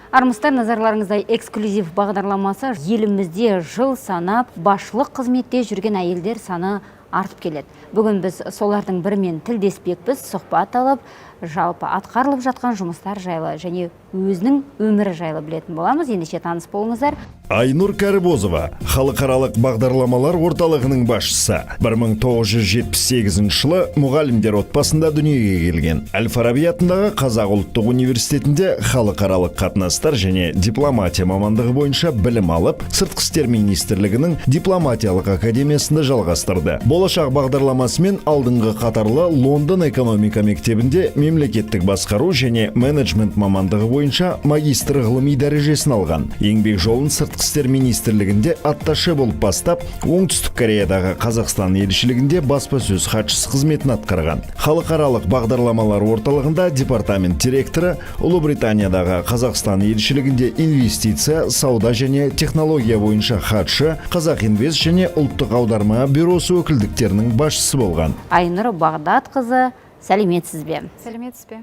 Армысыздар, назарларыңызда «Эксклюзив» бағдарламасы. Елімізде жыл санап басшылық қызметте жүрген әйелдер саны артып келеді. Бүгін біз солардың бірімен тілдеспекпіз, сұхбат алып, жалпы атқарылып жатқан жұмыстар жайлы және өзінің өмірі жайлы білетін боламыз. Ендеше, таныс болыңыздар. Айнұр Кәрібозова, халықаралық бағдарламалар орталығының басшысы. 1978 жылы мұғалімдер отбасында дүниеге келген. Әл Фараби атындағы Қазақ ұлттық университетінде халықаралық қатынастар және дипломатия мамандығы бойынша білім алып, Сыртқы істер министрлігінің дипломатиялық академиясында жалғастырды. Болашақ бағдарламасымен алдыңғы қатарлы Лондон экономика мектебінде мемлекеттік басқару және менеджмент мамандығы бойынша магистр ғылыми дәрежесін алған. Еңбек жолын Сыртқы істер министрлігінде атташе болып бастап, Оңтүстік Кореядағы Қазақстан елшілігінде баспасөз хатшысы қызметін атқарған. Халықаралық бағдарламалар орталығында департамент директоры, Ұлыбританиядағы Қазақстан елшілігінде инвестиция, сауда және технология бойынша хатшы, Қазақ Инвест және Ұлттық аударма бюросы өкілдіктерінің басшысы болған. Айнұр Бағдатқызы, сәлеметсіз бе? Сәлеметсіз бе?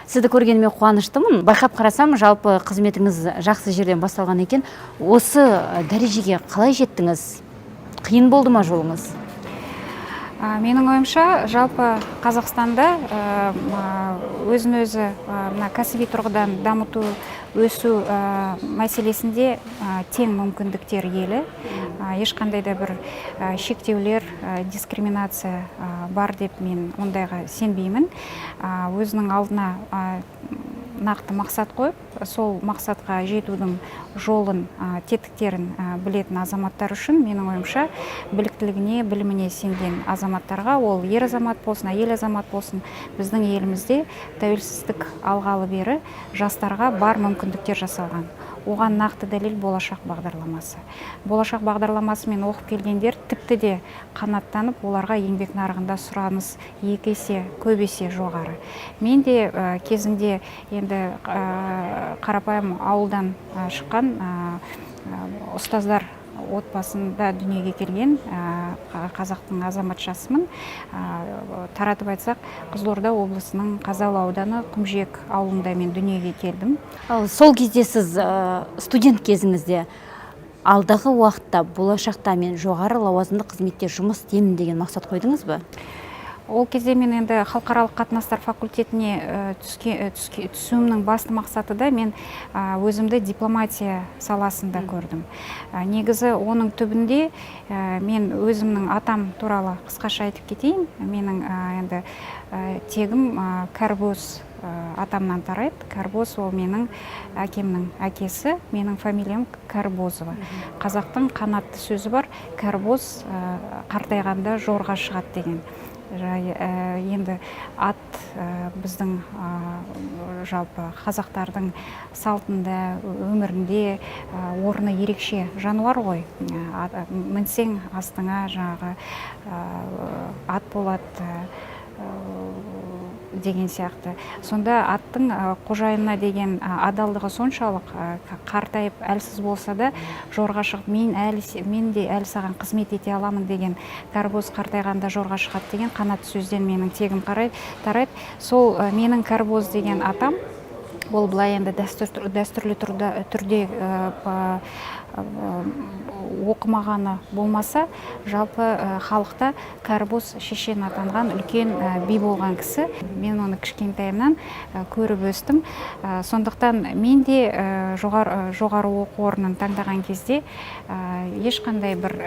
Сізді көргеніме қуаныштымын. Байқап қарасам, жалпы қызметіңіз жақсы жерден басталған екен. Осы дәрежеге қалай жеттіңіз? Қиын болды ма жолыңыз? Менің ойымша, жалпы Қазақстанда өзін өзі мына кәсіби тұрғыдан дамыту, өсу мәселесінде тең мүмкіндіктер елі. Ешқандай да бір шектеулер, дискриминация бар деп мен ондайға сенбеймін. Өзінің алдына нақты мақсат қойып, сол мақсатқа жетудің жолын, тетіктерін білетін азаматтар үшін, менің ойымша, біліктілігіне, біліміне сенген азаматтарға, ол ер азамат болсын, әйел азамат болсын, біздің елімізде тәуелсіздік алғалы бері жастарға бар мүмкіндіктер жасалған. Оған нақты дәлел – «Болашақ» бағдарламасы. «Болашақ» бағдарламасымен оқып келгендер тіпті де қанаттанып, оларға еңбек нарығында сұраныс екі есе, көп есе жоғары. Мен де кезінде енді қарапайым ауылдан шыққан, ұстаздар отбасында дүниеге келген қазақтың азаматшасымын. Таратып айтсақ, Қызылорда облысының Қазалы ауданы, Құмжиек ауылында мен дүниеге келдім. Ал сол кезде сіз студент кезіңізде алдағы уақытта, болашақта мен жоғары лауазымды қызметте жұмыс істеймін деген мақсат қойдыңыз ба? Ол кезде мен енді халықаралық қатынастар факультетіне түсуімнің басты мақсаты да мен өзімді дипломатия саласында көрдім. Негізі оның түбінде мен өзімнің атам туралы қысқаша айтып кетейін. Менің енді тегім Кәрбоз атамнан тарайды. Кәрбоз ол менің әкемнің әкесі, менің фамилиям Кәрбозова. Қазақтың қанатты сөзі бар: «Кәрбоз қартайғанда жорға шығады» деген. Жай, енді ат біздің жалпы қазақтардың салтында, өмірінде орны ерекше жануар ғой. Мінсең, астыңа жаңағы ат болады деген сияқты. Сонда аттың қожайынына деген адалдығы соншалық, қартайып әлсіз болса да жорға шығып, мен әлі мен де әлі саған қызмет ете аламын деген, «Кәрбоз қартайғанда жорға шығады» деген қанатты сөзден менің тегім қарай тарайды. Сол менің Кәрбоз деген атам, ол былай енді дәстүрлі түрде оқымағаны болмаса, жалпы халықта Кәрбоз шешен атанған үлкен би болған кісі. Мен оны кішкентайымнан көріп өстім. Сондықтан мен де жоғары оқу орнын таңдаған кезде ешқандай бір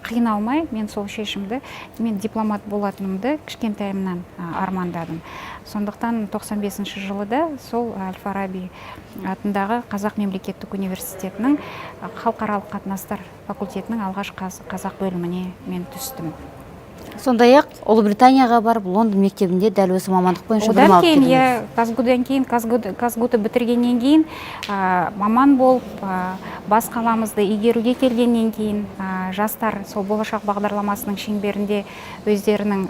қиналмай мен сол шешімді, мен дипломат болатынымды кішкентайымнан армандадым. Сондықтан 95 жылы да сол Әл Фараби атындағы Қазақ мемлекеттік университетінің халықаралық қатынастар факультетінің алғаш қазақ бөліміне мен түстім. Сондай ақ Ұлыбританияға барып, Лондон мектебінде дәл осы мамандық бойынша білім Одан алып кейін, келдіңіз. Иә, КазГУдан кейін, КазГУ-ды бітіргеннен кейін, маман болып, бас қаламызды игеруге келгеннен кейін, жастар сол «Болашақ» бағдарламасының шеңберінде өздерінің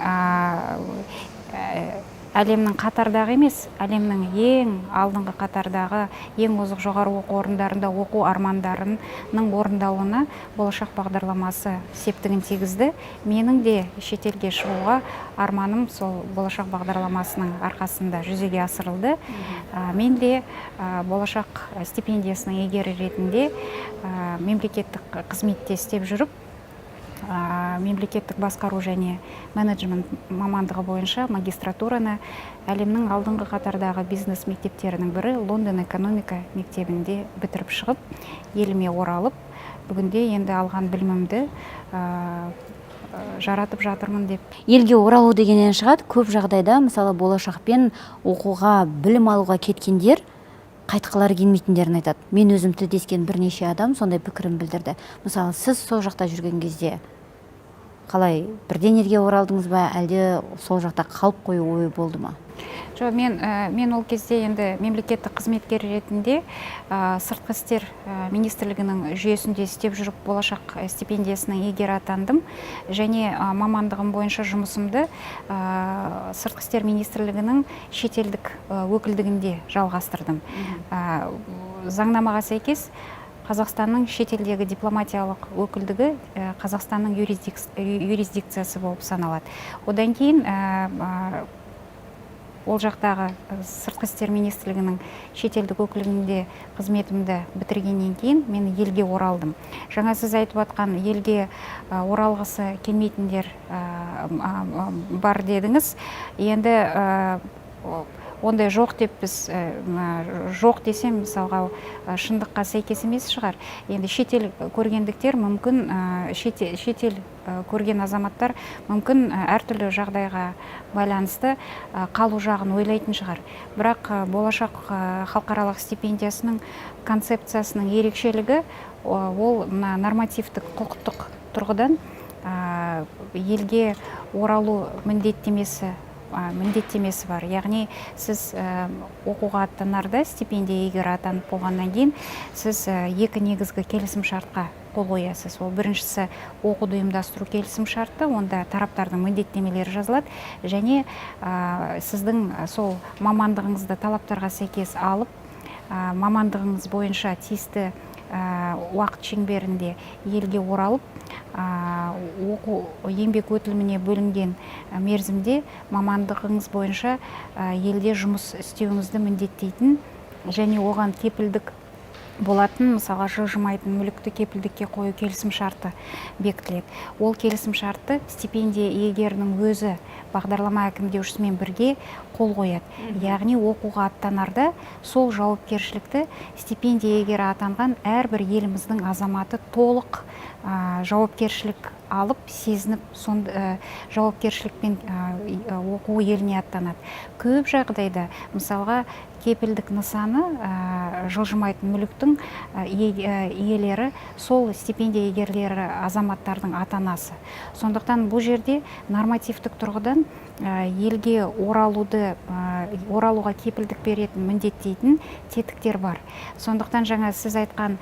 Әлемнің қатардағы емес, әлемнің ең алдыңғы қатардағы ең озық жоғары оқу орындарында оқу армандарының орындалуына Болашақ бағдарламасы септігін тигізді. Менің де шетелге шығуға арманым сол Болашақ бағдарламасының арқасында жүзеге асырылды. Мен де Болашақ стипендиясының иегері ретінде мемлекеттік қызметте істеп жүріп, мемлекеттік басқару және менеджмент мамандығы бойынша магистратураны әлемнің алдыңғы қатардағы бизнес мектептерінің бірі, Лондон экономика мектебінде бітіріп шығып, еліме оралып, бүгінде енді алған білімімді жаратып жатырмын деп. Елге оралу дегеннен шығады, көп жағдайда, мысалы, Болашақпен оқуға, білім алуға кеткендер қайтқылары келмейтіндерін айтады. Мен өзім тілдескен бірнеше адам сондай пікірін білдірді. Мысалы, сіз сол жақта жүрген кезде қалай, бірден елге оралдыңыз ба, әлде сол жақта қалып қою ойы болды ма? Жоқ, мен ол кезде енді мемлекеттік қызметкер ретінде сыртқы істер министрлігінің жүйесінде істеп жүріп, Болашақ стипендиясының иегері атандым және мамандығым бойынша жұмысымды сыртқы істер министрлігінің шетелдік өкілдігінде жалғастырдым. Заңнамаға сәйкес, Қазақстанның шетелдегі дипломатиялық өкілдігі Қазақстанның юрисдикциясы болып саналады. Одан кейін ол жақтағы сыртқы істер министрлігінің шетелдік өкілдігінде қызметімді бітіргеннен кейін мен елге оралдым. Жаңа сіз айтып жатқан елге оралғысы келмейтіндер бар дедіңіз. Енді ондай жоқ деп біз жоқ десем, мысалға, шындыққа сәйкес емес шығар. Енді шетел көргендіктер мүмкін, шетел көрген азаматтар мүмкін әртүрлі жағдайға байланысты қалу жағын ойлайтын шығар. Бірақ Болашақ халықаралық стипендиясының концепциясының ерекшелігі ол мына нормативтік құқықтық тұрғыдан елге оралу міндеттемесі бар. Яғни сіз оқуға аттанарда, стипендия иегері атанып болғаннан кейін, сіз екі негізгі келісім шартқа қол қоясыз. Ол біріншісі — оқуды ұйымдастыру келісім шарты, онда тараптардың міндеттемелері жазылады және сіздің сол мамандығыңызды талаптарға сәйкес алып, мамандығыңыз бойынша тиісті уақыт шеңберінде елге оралып, оқу еңбек өтіліміне бөлінген мерзімде мамандығыңыз бойынша елде жұмыс істеуіңізді міндеттейтін және оған кепілдік болатын, мысалға, жылжымайтын мүлікті кепілдікке қою келісім шарты бекітіледі. Ол келісім шартты стипендия иегерінің өзі бағдарлама әкімдеушісімен бірге қол қояды. Яғни оқуға аттанарда сол жауапкершілікті стипендия иегері атанған әрбір еліміздің азаматы толық жауапкершілік алып, сезініп, жауапкершілікпен оқу еліне аттанады. Көп жағдайда, мысалға, кепілдік нысаны, жылжымайтын мүліктің иелері сол стипендия иегерлері азаматтардың ата анасы. Сондықтан бұл жерде нормативтік тұрғыдан елге оралуға кепілдік беретін, міндеттейтін тетіктер бар. Сондықтан жаңа сіз айтқан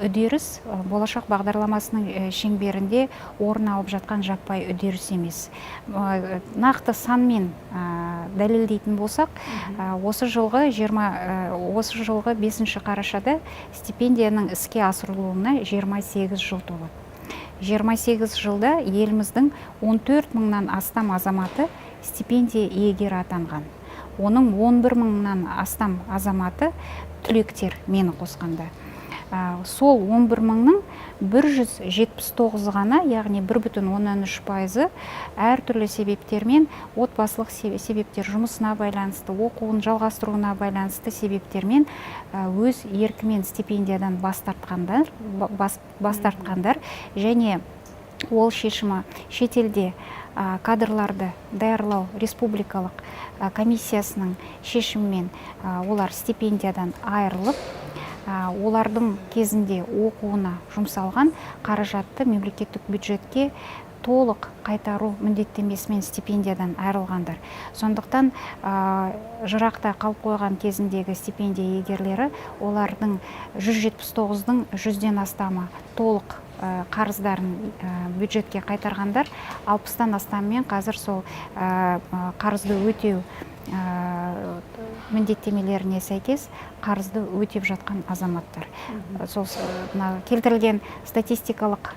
үдеріс Болашақ бағдарламасының шеңберінде орын алып жатқан жаппай үдеріс емес. Нақты санмен дәлелдейтін болсақ, осы жылғы 5 қарашада стипендияның іске асырылуына 28 жыл толады. 28 жылда еліміздің 14 мыңнан астам азаматы стипендия иегері атанған. Оның 11 мыңнан астам азаматы түлектер, мені қосқанда. Сол 11 мыңның 179 ғана, яғни 1,3%-ы әртүрлі себептермен, отбасылық себептер, жұмысына байланысты, оқуын жалғастыруына байланысты себептермен өз еркімен стипендиядан бас тартқандар және ол шешімі шетелде кадрларды даярлау республикалық комиссиясының шешімімен олар стипендиядан айырылып, олардың кезінде оқуына жұмсалған қаражатты мемлекеттік бюджетке толық қайтару міндеттемесімен стипендиядан айырылғандар. Сондықтан жырақта қалып қойған кезіндегі стипендия иегерлері, олардың 179-дың 100-ден астамы толық қарыздарын бюджетке қайтарғандар, 60-тан астамымен қазір сол қарызды өтеу міндеттемелеріне сәйкес қарызды өтеп жатқан азаматтар. Сол мына келтірілген статистикалық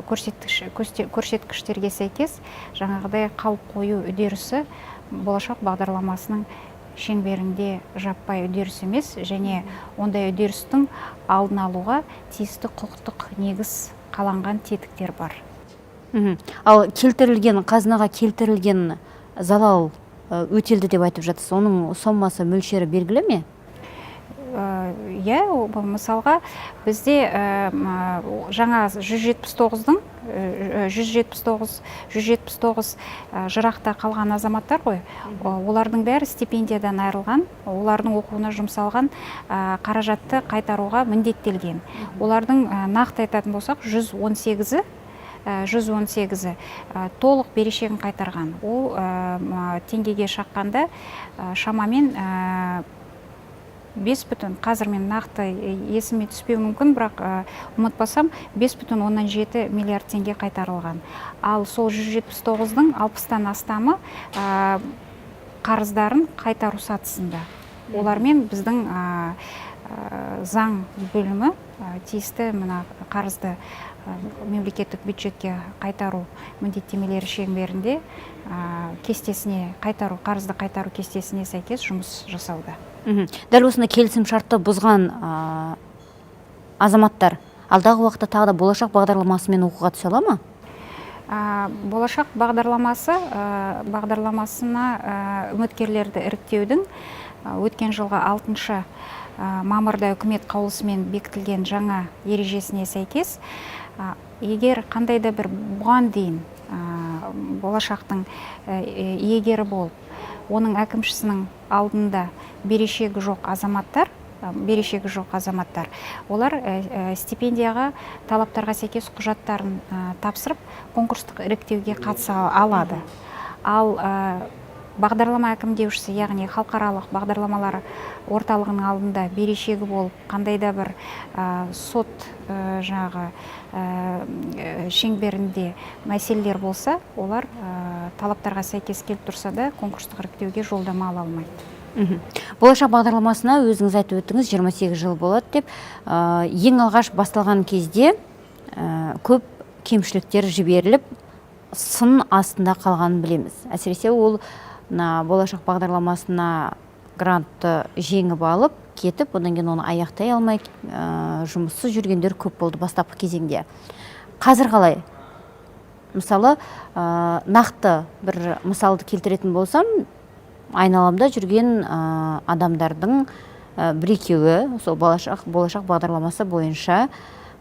көрсеткіштерге сәйкес жаңағыдай қалып қою үдерісі Болашақ бағдарламасының шеңберінде жаппай үдеріс емес және ондай үдерістің алдын алуға тиісті құқықтық негіз қаланған тетіктер бар. Ал келтірілген, қазынаға келтірілген залал өтелді деп айтып жатырсыз. Оның сомасы, мөлшері белгілі ме? Иә, бұл мысалға бізде жаңа 179-дың 179 жырақта қалған азаматтар ғой, олардың бәрі стипендиядан айырылған, олардың оқуына жұмсалған қаражатты қайтаруға міндеттелген. Олардың, нақты айтатын болсақ, 118-і 118-і толық берешегін қайтарған. Ол теңгеге шаққанда шамамен бес бүтін, қазір мен нақты есіме түспеуі мүмкін, бірақ ұмытпасам, 5,7 миллиард теңге қайтарылған. Ал сол 179-дың 60-тан астамы қарыздарын қайтару сатысында. Олармен біздің заң бөлімі тиісті мына қарызды мемлекеттік бюджетке қайтару міндеттемелері шеңберінде кестесіне қайтару, қарызды қайтару кестесіне сәйкес жұмыс жасауда. Дәл осындай келісім шартты бұзған азаматтар алдағы уақытта тағы да Болашақ бағдарламасымен оқуға түсе ала ма? Болашақ бағдарламасына үміткерлерді іріктеудің өткен жылғы 6 мамырда үкімет қаулысымен бекітілген жаңа ережесіне сәйкес, егер қандай да бір бұған дейін Болашақтың иегері болып, оның әкімшісінің алдында берешегі жоқ азаматтар, олар стипендияға талаптарға сәйкес құжаттарын тапсырып, конкурстық іріктеуге қатыса алады. Ал бағдарлама әкімдеушісі, яғни халықаралық бағдарламалар орталығының алдында берешегі болып, қандай да бір сот жаңағы шеңберінде мәселелер болса, олар талаптарға сәйкес келіп тұрса да, конкурстық іріктеуге жолдама ала алмайды. Болашақ бағдарламасына, өзіңіз айтып өттіңіз, 28 жыл болады деп. Ең алғаш басталған кезде көп кемшіліктер жіберіліп, сын астында қалғанын білеміз. Әсіресе ол мына Болашақ бағдарламасына грантты жеңіп алып кетіп, одан кейін оны аяқтай алмай, жұмыссыз жүргендер көп болды бастапқы кезеңде. Қазір қалай? Мысалы, нақты бір мысалды келтіретін болсам, айналамда жүрген адамдардың бір екеуі сол Болашақ бағдарламасы бойынша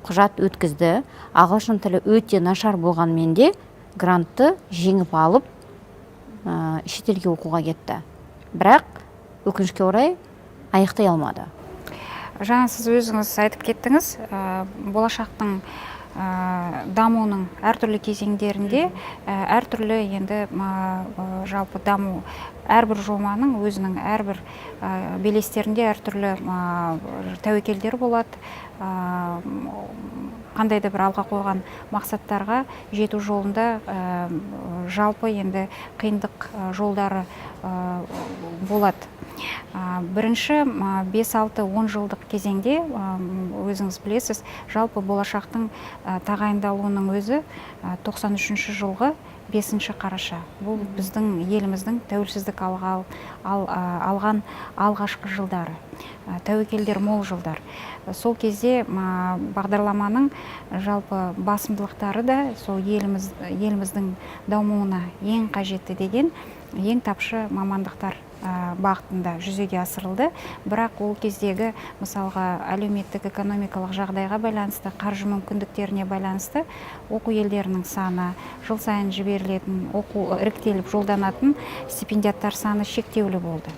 құжат өткізді. Ағылшын тілі өте нашар болғанымен де грантты жеңіп алып, шетелге оқуға кетті. Бірақ өкінішке орай аяқтай алмады. Жаңа сіз өзіңіз айтып кеттіңіз, Болашақтың дамуының әртүрлі кезеңдерінде әртүрлі енді жалпы даму, әрбір жобаның өзінің әрбір белестерінде әртүрлі тәуекелдер болады. Қандай да бір алға қойған мақсаттарға жету жолында жалпы енді қиындық жолдары болады. Бірінші 5-6-10 жылдық кезеңде, өзіңіз білесіз, жалпы Болашақтың тағайындалуының өзі 93 жылғы 5 қараша. Бұл біздің еліміздің тәуелсіздік алған алғашқы жылдары. Тәуекелдер мол жылдар. Сол кезде бағдарламаның жалпы басымдылықтары да сол еліміздің дамуына ең қажетті деген ең тапшы мамандықтар бағытында жүзеге асырылды. Бірақ ол кездегі мысалға әлеуметтік экономикалық жағдайға байланысты, қаржы мүмкіндіктеріне байланысты оқу елдерінің саны, жыл сайын жіберілетін оқу іріктеліп жолданатын стипендиаттар саны шектеулі болды.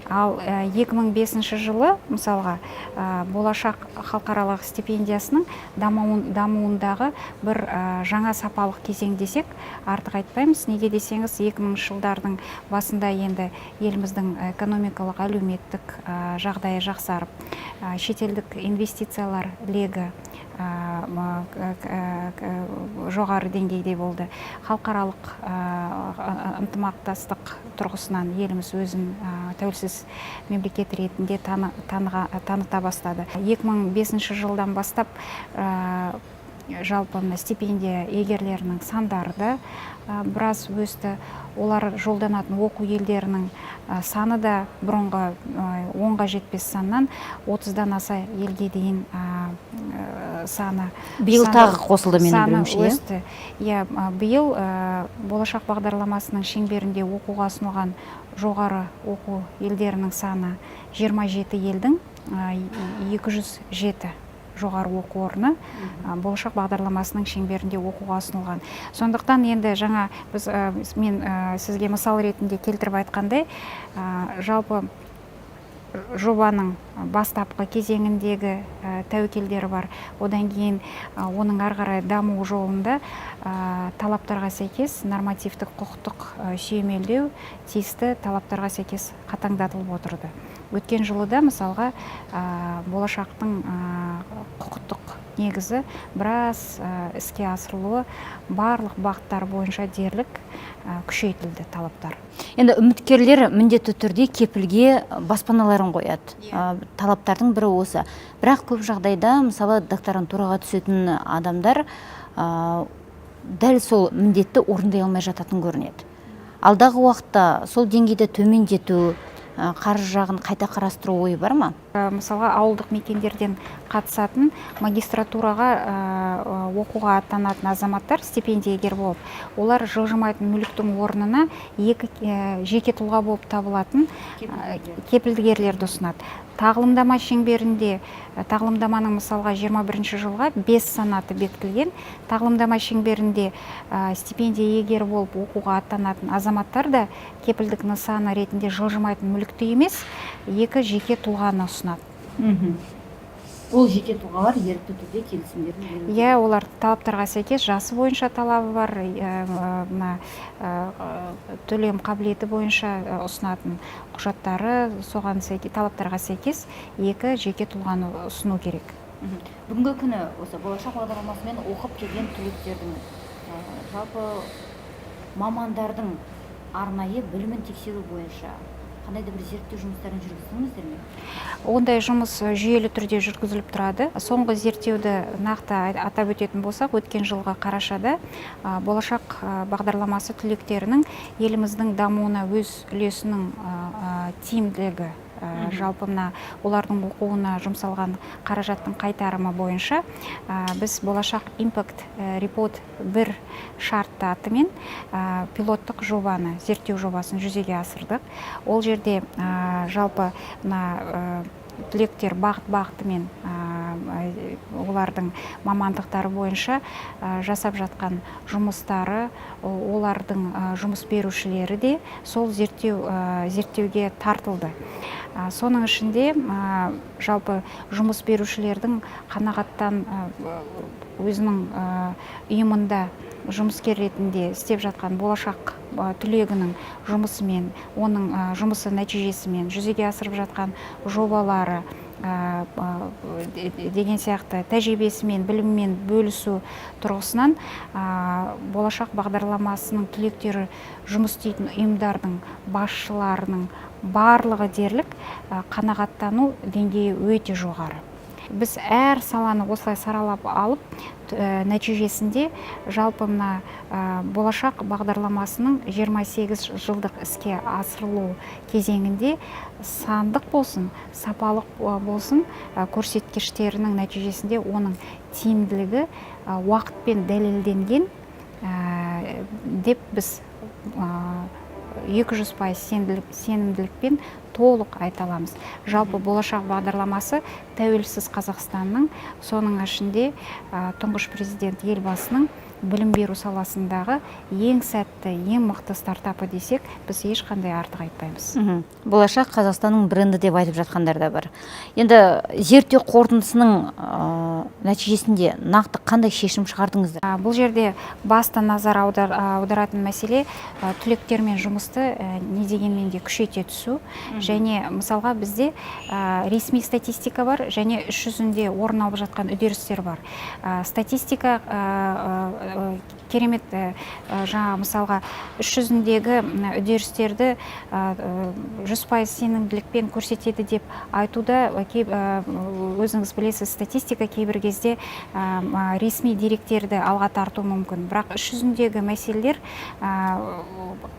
Ал 2005 жылы мысалға Болашақ халықаралық стипендиясының дамуындағы бір жаңа сапалық кезең десек артық айтпаймыз. Неге десеңіз, 2000 жылдардың басында енді еліміздің экономикалық, әлеуметтік жағдайы жақсарып, шетелдік инвестициялар легі жоғары деңгейде болды. Халықаралық ынтымақтастық тұрғысынан еліміз өзін тәуелсіз мемлекет ретінде таныта бастады. 2005 жылдан бастап жалпы мына стипендия иегерлерінің сандары да біраз өсті. Олар жолданатын оқу елдерінің саны да бұрынғы 10-ға жетпес саннан 30-дан аса елге дейін саны Биыл тағы қосылды, менің саны білуімше, иә? өсті. Иә, биыл Болашақ бағдарламасының шеңберінде оқуға ұсынылған жоғары оқу елдерінің саны 27 елдің 207 жоғары оқу орны Болашақ бағдарламасының шеңберінде оқуға ұсынылған. Сондықтан енді жаңа біз, мен сізге мысал ретінде келтіріп айтқандай, жалпы жобаның бастапқы кезеңіндегі тәуекелдері бар, одан кейін оның ары қарай даму жолында талаптарға сәйкес нормативтік құқықтық сүйемелдеу тиісті талаптарға сәйкес қатаңдатылып отырды. Өткен жылы да, мысалға, Болашақтың құқықтық негізі біраз іске асырылуы барлық бағыттар бойынша дерлік күшейтілді талаптар. Енді үміткерлер міндетті түрде кепілге баспаналарын қояды. Талаптардың бірі осы. Бірақ көп жағдайда, мысалы, докторантураға түсетін адамдар дәл сол міндетті орындай алмай жататын көрінеді. Алдағы уақытта сол деңгейді төмендету, қаржы жағын қайта қарастыру ойы бар ма? Мысалға, ауылдық мекендерден қатысатын, магистратураға оқуға аттанатын азаматтар стипендия иегері болып, олар жылжымайтын мүліктің орнына екі жеке тұлға болып табылатын кепілгерлерді ұсынады. Тағылымдама шеңберінде, тағылымдаманың, мысалға, 21 жылға 5 санаты бекітілген. Тағылымдама шеңберінде стипендия иегері болып оқуға аттанатын азаматтар да кепілдік нысаны ретінде жылжымайтын мүлікті емес, екі жеке тұлғаны ұсынады. Ол жеке тұлғалар ерікті түрде келісімдерін Иә, олар талаптарға сәйкес жасы бойынша талабы бар, мына төлем қабілеті бойынша ұсынатын құжаттары, соған сәйкес, талаптарға сәйкес екі жеке тұлғаны ұсыну керек. Бүгінгі күні осы Болашақ бағдарламасымен оқып келген түлектердің, жалпы мамандардың арнайы білімін тексеру бойынша қандай да бір зерттеу жұмыстарын жүргіздіңіздер ме? Ондай жұмыс жүйелі түрде жүргізіліп тұрады. Соңғы зерттеуді нақты атап өтетін болсақ, өткен жылғы қарашада Болашақ бағдарламасы түлектерінің еліміздің дамуына өз үлесінің тиімділігі, жалпы мына олардың оқуына жұмсалған қаражаттың қайтарымы бойынша біз Болашақ Impact Report бір шартты атымен пилоттық жобаны, зерттеу жобасын жүзеге асырдық. Ол жерде жалпы мына түлектер бағыт бағытымен олардың мамандықтары бойынша жасап жатқан жұмыстары, олардың жұмыс берушілері де сол зерттеуге тартылды. Соның ішінде жалпы жұмыс берушілердің қанағаттан, өзінің ұйымында жұмыскер ретінде істеп жатқан Болашақ түлегінің жұмысымен, оның жұмысы нәтижесімен, жүзеге асырып жатқан жобалары деген сияқты тәжірибесімен, білімімен бөлісу тұрғысынан Болашақ бағдарламасының түлектері жұмыс істейтін ұйымдардың басшыларының барлығы дерлік қанағаттану деңгейі өте жоғары. Біз әр саланы осылай саралап алып, нәтижесінде жалпы мына Болашақ бағдарламасының 28 жылдық іске асырылу кезеңінде сандық болсын, сапалық болсын, көрсеткіштерінің нәтижесінде оның тиімділігі уақытпен дәлелденген деп біз 200% сенімділікпен толық айта аламыз. Жалпы Болашақ бағдарламасы тәуелсіз Қазақстанның, соның ішінде тұңғыш президент Елбасының білім беру саласындағы ең сәтті, ең мықты стартапы десек, біз ешқандай артық айтпаймыз. Болашақ Қазақстанның бренді деп айтып жатқандар да бар. Енді зерттеу қорытындысының нәтижесінде нақты қандай шешім шығардыңыздар? Бұл жерде басты назар аударатын мәселе түлектермен жұмысты не дегенмен де күшейте түсу. Және мысалға бізде ресми статистика бар және іс жүзінде орын алып жатқан үдерістер бар. Статистика керемет, жаңа мысалға іс жүзіндегі үдерістерді 100% сенімділікпен көрсетеді деп айтуда, өзіңіз білесіз, статистика кейбір кезде ресми деректерді алға тартуы мүмкін, бірақ іс жүзіндегі мәселелер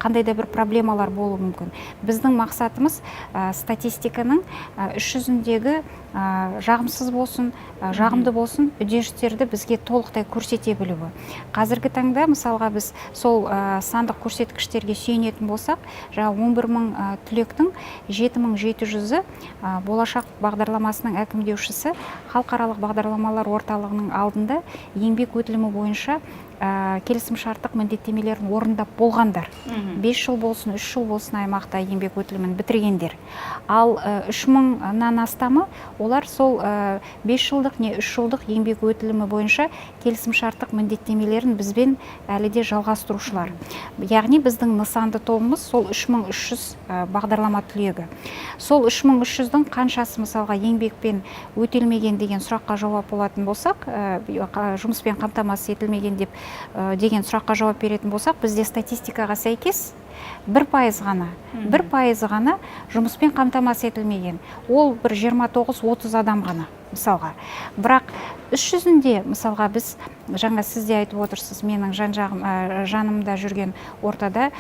қандай да бір проблемалар болуы мүмкін. Біздің мақсатымыз статистиканың іс жүзіндегі жағымсыз болсын, жағымды болсын үдерістерді бізге толықтай көрсете білуі. Қазіргі таңда мысалға біз сол сандық көрсеткіштерге сүйенетін болсақ, жаңа 11 мың түлектің 7700-і Болашақ бағдарламасының әкімдеушісі халықаралық бағдарламалар орталығының алдында еңбек өтілімі бойынша келісімшарттық міндеттемелерін орындап болғандар. 5 жыл болсын, 3 жыл болсын аймақта еңбек өтілімін бітіргендер. Ал 3000-нан астамы олар сол 5 жылдық не 3 жылдық еңбек өтілімі бойынша келісімшарттық міндеттемелерін бізбен әлі де жалғастырушылар. Яғни біздің нысанды тобымыз сол 3300 бағдарлама түлегі. Сол 3300-дің қаншасы мысалға еңбекпен өтелмеген деген сұраққа жауап болатын болсақ, жұмыспен қамтамасыз етілмеген деп деген сұраққа жауап беретін болсақ, бізде статистикаға сәйкес 1% ғана, 1%-ы ғана жұмыспен қамтамасыз етілмеген. Ол бір 29-30 адам ғана мысалға. Бірақ іс жүзінде мысалға біз жаңа сіз де айтып отырсыз, менің жанымда жүрген ортада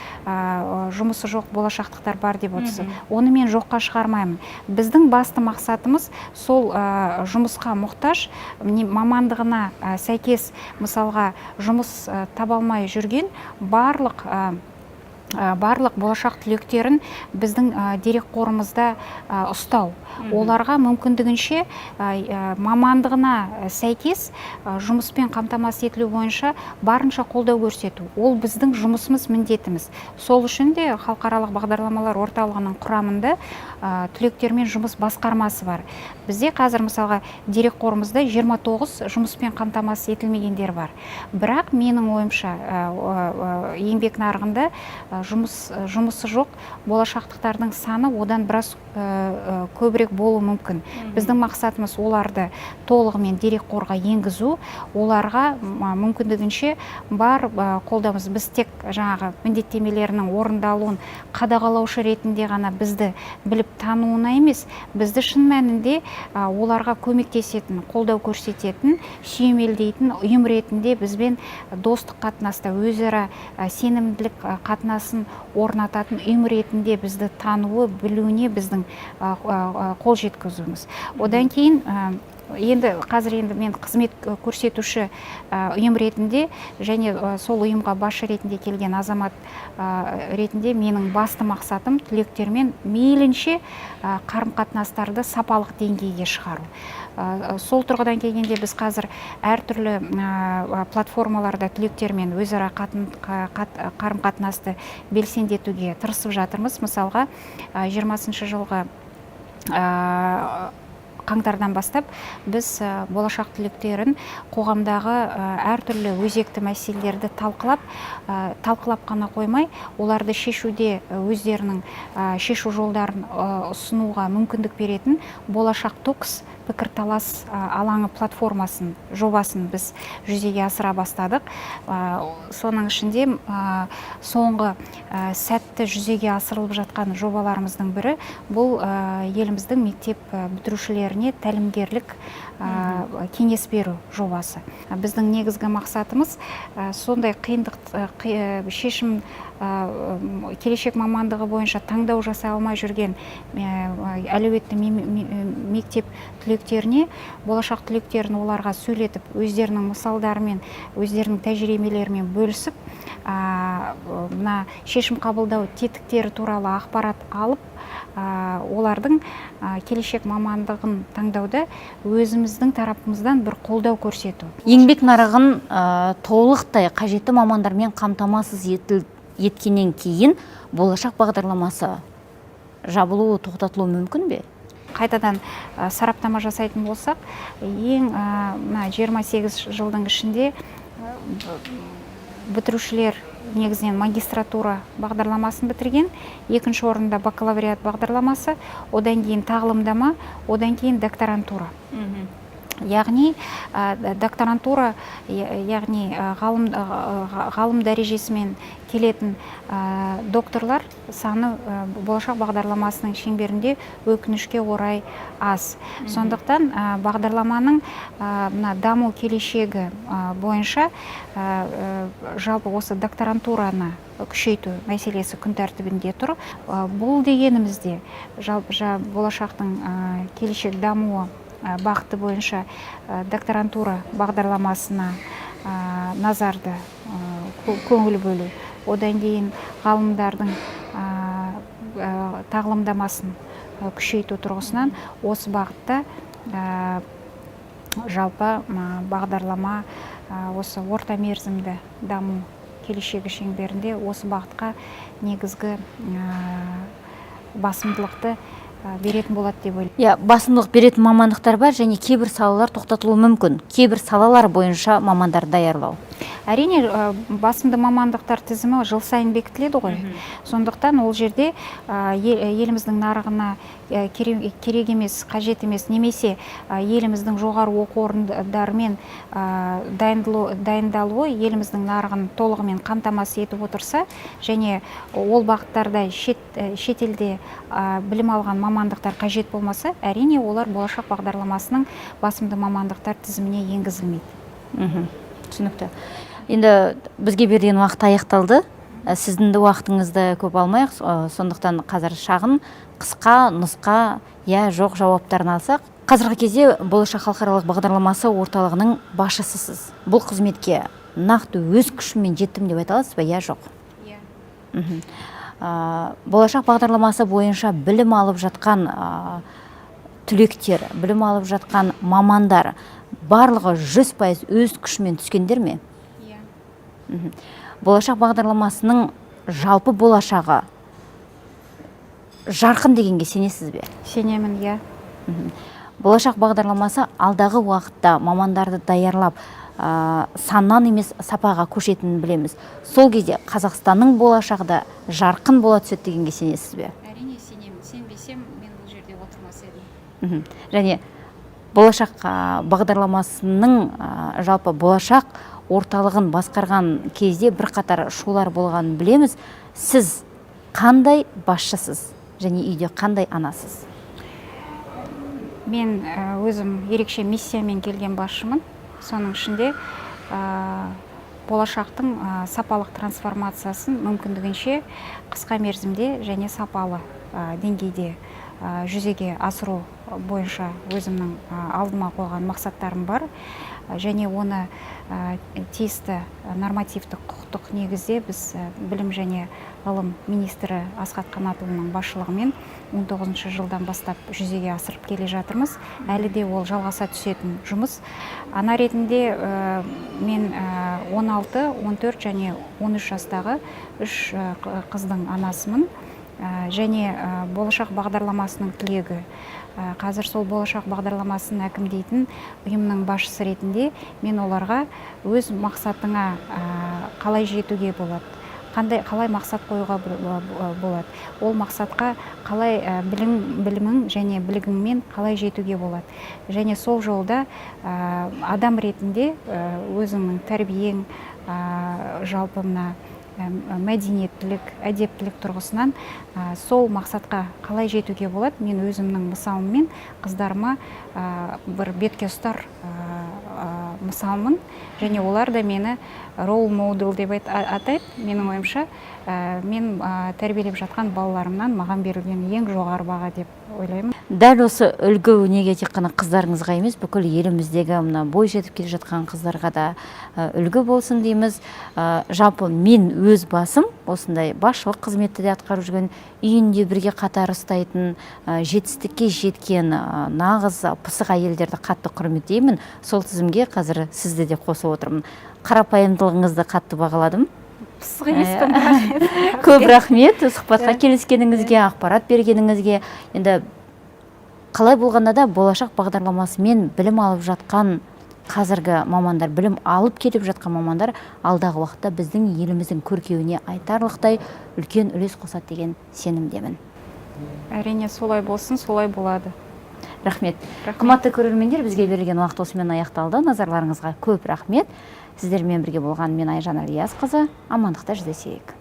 жұмысы жоқ болашақтықтар бар деп отырсыз. Оны мен жоққа шығармаймын. Біздің басты мақсатымыз сол жұмысқа мұқтаж, мамандығына сәйкес мысалға жұмыс таба алмай жүрген барлық болашақ түлектерін біздің дерекқорымызда ұстау. Оларға мүмкіндігінше мамандығына сәйкес жұмыспен қамтамасыз етілу бойынша барынша қолдау көрсету. Ол біздің жұмысымыз, міндетіміз. Сол үшін де халықаралық бағдарламалар орталығының құрамында түлектермен жұмыс басқармасы бар. Бізде қазір мысалға дерекқорымызда 29 жұмыспен қамтамасыз етілмегендер бар. Бірақ менің ойымша, еңбек нарығында жұмысы жоқ болашақтықтардың саны одан біраз көбірек болуы мүмкін. Біздің мақсатымыз оларды толығымен дерекқорға енгізу, оларға мүмкіндігінше бар қолдауымыз. Біз тек жаңағы міндеттемелерінің орындалуын қадағалаушы ретінде ғана бізді біліп тануына емес, бізді шын мәнінде оларға көмектесетін, қолдау көрсететін, сүйемелдейтін ұйым ретінде бізбен достық қатынаста, өзара сенімділік қатынасын орнататын ұйым ретінде бізді тануы, білуіне біздің қол жеткізуіміз. Одан кейін енді қазір енді мен қызмет көрсетуші ұйым ретінде және сол ұйымға басшы ретінде келген азамат ретінде менің басты мақсатым түлектермен мейлінше қарым-қатынастарды сапалық деңгейге шығару. Сол тұрғыдан келгенде біз қазір әртүрлі платформаларда түлектермен өзара қарым-қатынасты белсендетуге тырысып жатырмыз. Мысалға, 20 жылғы қаңтардан бастап біз болашақ түлектерін қоғамдағы әртүрлі өзекті мәселелерді талқылап қана қоймай, оларды шешуде өздерінің шешу жолдарын ұсынуға мүмкіндік беретін Болашақ Токс пікірталас алаңы платформасын, жобасын біз жүзеге асыра бастадық. Соның ішінде соңғы сәтті жүзеге асырылып жатқан жобаларымыздың бірі бұл еліміздің мектеп бітірушілеріне тәлімгерлік кеңес беру жобасы. Біздің негізгі мақсатымыз сондай қиындық шешім келешек мамандығы бойынша таңдау жасай алмай жүрген әлеуетті мектеп түлектеріне болашақ түлектерін оларға сөйлетіп, өздерінің мысалдарымен, өздерінің тәжірибелерімен бөлісіп, мына шешім қабылдау тетіктері туралы ақпарат алып, олардың келешек мамандығын таңдауда өзіміздің тарапымыздан бір қолдау көрсету. Еңбек нарығын толықтай қажетті мамандармен қамтамасыз еткеннен кейін болашақ бағдарламасы жабылуы, тоқтатылуы мүмкін бе? Қайтадан сараптама жасайтын болсақ, ең мына 28 жылдың ішінде бітірушілер негізінен магистратура бағдарламасын бітірген, екінші орында бакалавриат бағдарламасы, одан кейін тағылымдама, одан кейін докторантура. Яғни докторантура, яғни ғалым дәрежесімен келетін докторлар саны болашақ бағдарламасының шеңберінде, өкінішке орай, аз. Сондықтан бағдарламаның мына даму келешегі бойынша жалпы осы докторантураны күшейту мәселесі күн тәртібінде тұр. Бұл дегенімізде жалпы болашақтың келешек дамуы бағыты бойынша докторантура бағдарламасына назарды көңіл бөлу, одан кейін ғалымдардың тағылымдамасын күшейту тұрғысынан осы бағытта жалпы бағдарлама осы орта мерзімді даму келешегі шеңберінде осы бағытқа негізгі басымдылықты беретін болады деп ойлаймын. Иә, басымдылық беретін мамандықтар бар және кейбір салалар тоқтатылуы мүмкін, кейбір салалар бойынша мамандар даярлау. Әрине, басымды мамандықтар тізімі жыл сайын бекітіледі ғой. Сондықтан ол жерде еліміздің нарығына керек емес, қажет емес немесе еліміздің жоғары оқу орындарымен дайындалуы еліміздің нарығын толығымен қамтамасыз етіп отырса және ол бағыттарда шетелде білім алған мамандықтар қажет болмаса, әрине, олар болашақ бағдарламасының басымды мамандықтар тізіміне енгізілмейді. Түсінікті. Енді бізге берілген уақыт аяқталды. Сіздің де уақытыңызды көп алмайық, сондықтан қазір шағын, қысқа нұсқа иә, жоқ жауаптарын алсақ. Қазіргі кезде Болашақ халықаралық бағдарламасы орталығының басшысысыз. Бұл қызметке нақты өз күшіммен жеттім деп айта аласыз ба, иә, жоқ? Иә. Болашақ бағдарламасы бойынша білім алып жатқан түлектер, білім алып жатқан мамандар барлығы 100% өз күшімен түскендер ме? Иә. Болашақ бағдарламасының жалпы болашағы жарқын дегенге сенесіз бе? Сенемін, иә. Болашақ бағдарламасы алдағы уақытта мамандарды даярлап, саннан емес, сапаға көшетінін білеміз. Сол кезде Қазақстанның болашағы да жарқын бола түседі дегенге сенесіз бе? Әрине, сенемін. Сенбесем, мен бұл жерде отырмас едім. Және болашақ бағдарламасының, жалпы болашақ орталығын басқарған кезде бірқатар шулар болғанын білеміз. Сіз қандай басшысыз және үйде қандай анасыз? Мен өзім ерекше миссиямен келген басшымын. Соның ішінде болашақтың сапалық трансформациясын мүмкіндігінше қысқа мерзімде және сапалы деңгейде жүзеге асыру бойынша өзімнің алдыма қойған мақсаттарым бар және оны тиісті нормативтік құқықтық негізде біз білім және ғылым министрі Асхат Қанатұлының басшылығымен 19 жылдан бастап жүзеге асырып келе жатырмыз. Әлі де ол жалғаса түсетін жұмыс. Ана ретінде мен 16, 14 және 13 жастағы үш қыздың анасымын. Және болашақ бағдарламасының түлегі. Қазір сол болашақ бағдарламасын әкімдейтін ұйымның басшысы ретінде мен оларға өз мақсатыңа қалай жетуге болады, қандай, қалай мақсат қоюға болады, ол мақсатқа қалай білімің және білігіңмен қалай жетуге болады және сол жолда адам ретінде өзіңнің тәрбиең, жалпы мына мәдениеттілік, әдептілік тұрғысынан сол мақсатқа қалай жетуге болады, мен өзімнің мысалыммен қыздарыма бір бетке ұстар мысалмын және олар да мені role model деп атайды. Менің ойымша, Мен тәрбиелеп жатқан балаларымнан маған берілген ең жоғары баға деп ойлаймын. Дәл осы үлгі өнеге тек қана қыздарыңызға емес, бүкіл еліміздегі мына бой жетіп келе жатқан қыздарға да үлгі болсын дейміз. Жалпы мен өз басым осындай басшылық қызметті де атқарып жүрген, үйінде бірге қатар ұстайтын, жетістікке жеткен, нағыз пысық әйелдерді қатты құрметтеймін. Сол тізімге қазір сізді де қосып отырмын. Қарапайымдылығыңызды қатты бағаладым. Пысық емеспін. Көп рахмет сұхбатқа келіскеніңізге, ақпарат бергеніңізге. Енді қалай болғанда да, Болашақ бағдарламасымен білім алып жатқан қазіргі мамандар, білім алып келіп жатқан мамандар алдағы уақытта біздің еліміздің көркеюіне айтарлықтай үлкен үлес қосады деген сенімдемін. Әрине, солай болсын, солай болады. Рахмет. Рахмет. Қымбатты көрермендер, бізге берілген уақыт осымен аяқталды. Назарларыңызға көп рахмет. Сіздермен бірге болған мен, Айжан Ілиясқызы. Амандықта жүздесейік.